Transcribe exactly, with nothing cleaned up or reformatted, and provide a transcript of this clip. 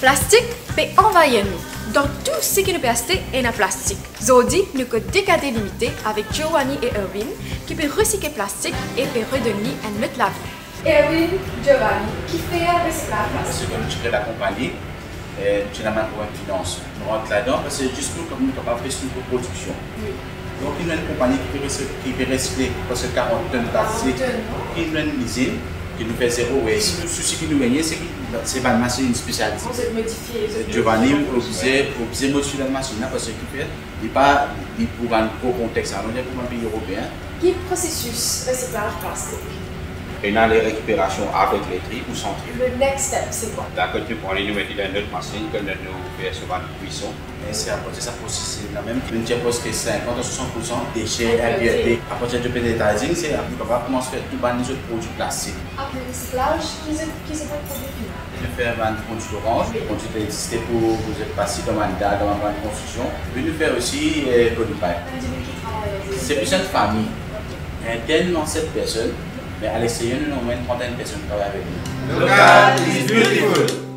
Plastik pe anvahir nou. Dan tou seki nou pe aste, ena plastik. Zordi, nou kot D K D Limite avek Giovanni e Erwin, ki pe resikle plastik e pe redonn li enn lot lavi. Erwin, Giovanni, kifer resiklaz plastik? Parski nou ti kre lakonpagni, eh, nou ti ena bann problenm finans. Nou rant ladan parski zis nou, nou kapav bes nou prodiksion. Wi. Donk, nou ena enn konpagni ki pe res-, ki pe resikle preske karant tonn plastik. Karant tonn, non? Ki nou ena enn lizinn, ki nou fer zero waste. Tou sousi ki nou gagne, se ki se bann masinn spesialize. Vous êtes modifié, vous êtes Giovanni modifié. Oblize, oblize modifie bann masinn la, parski ki fer, li pa, li pou bann gro kontex la, nou pou bann pei eropeen. Ki prosesis resiklaz plastik? Ena le rekiperasion avek letri ou san tri. Le next step, c'est quoi? Dakor, nou pran li, nou met li dan enn lot masinn, ki nou fer so bann kwison. E se apre sa prosesis la mem, nou tir preske sinkant a swasant poursan dese, enn, enn, enn. Apre sa, nou pe netwaye, se apre nou kapav koumans fer tou bann lezot prodwi plastik. Apre resiklaz, ki se, ki se bann prodwi final? Nou fer bann pondis loranz, wi, pondis ki pe existe pou, pou plastik dan bann dal, dan bann konstriksion. Epi nou fer osi, eh, kolipaye. Enn dimoun ki travay avek? Se plis enn fami. Ok. Intern, nou ena set personn, me aleksteryer, nou ena omwin trant-enn personn ki travay avek nou. Local is beautiful.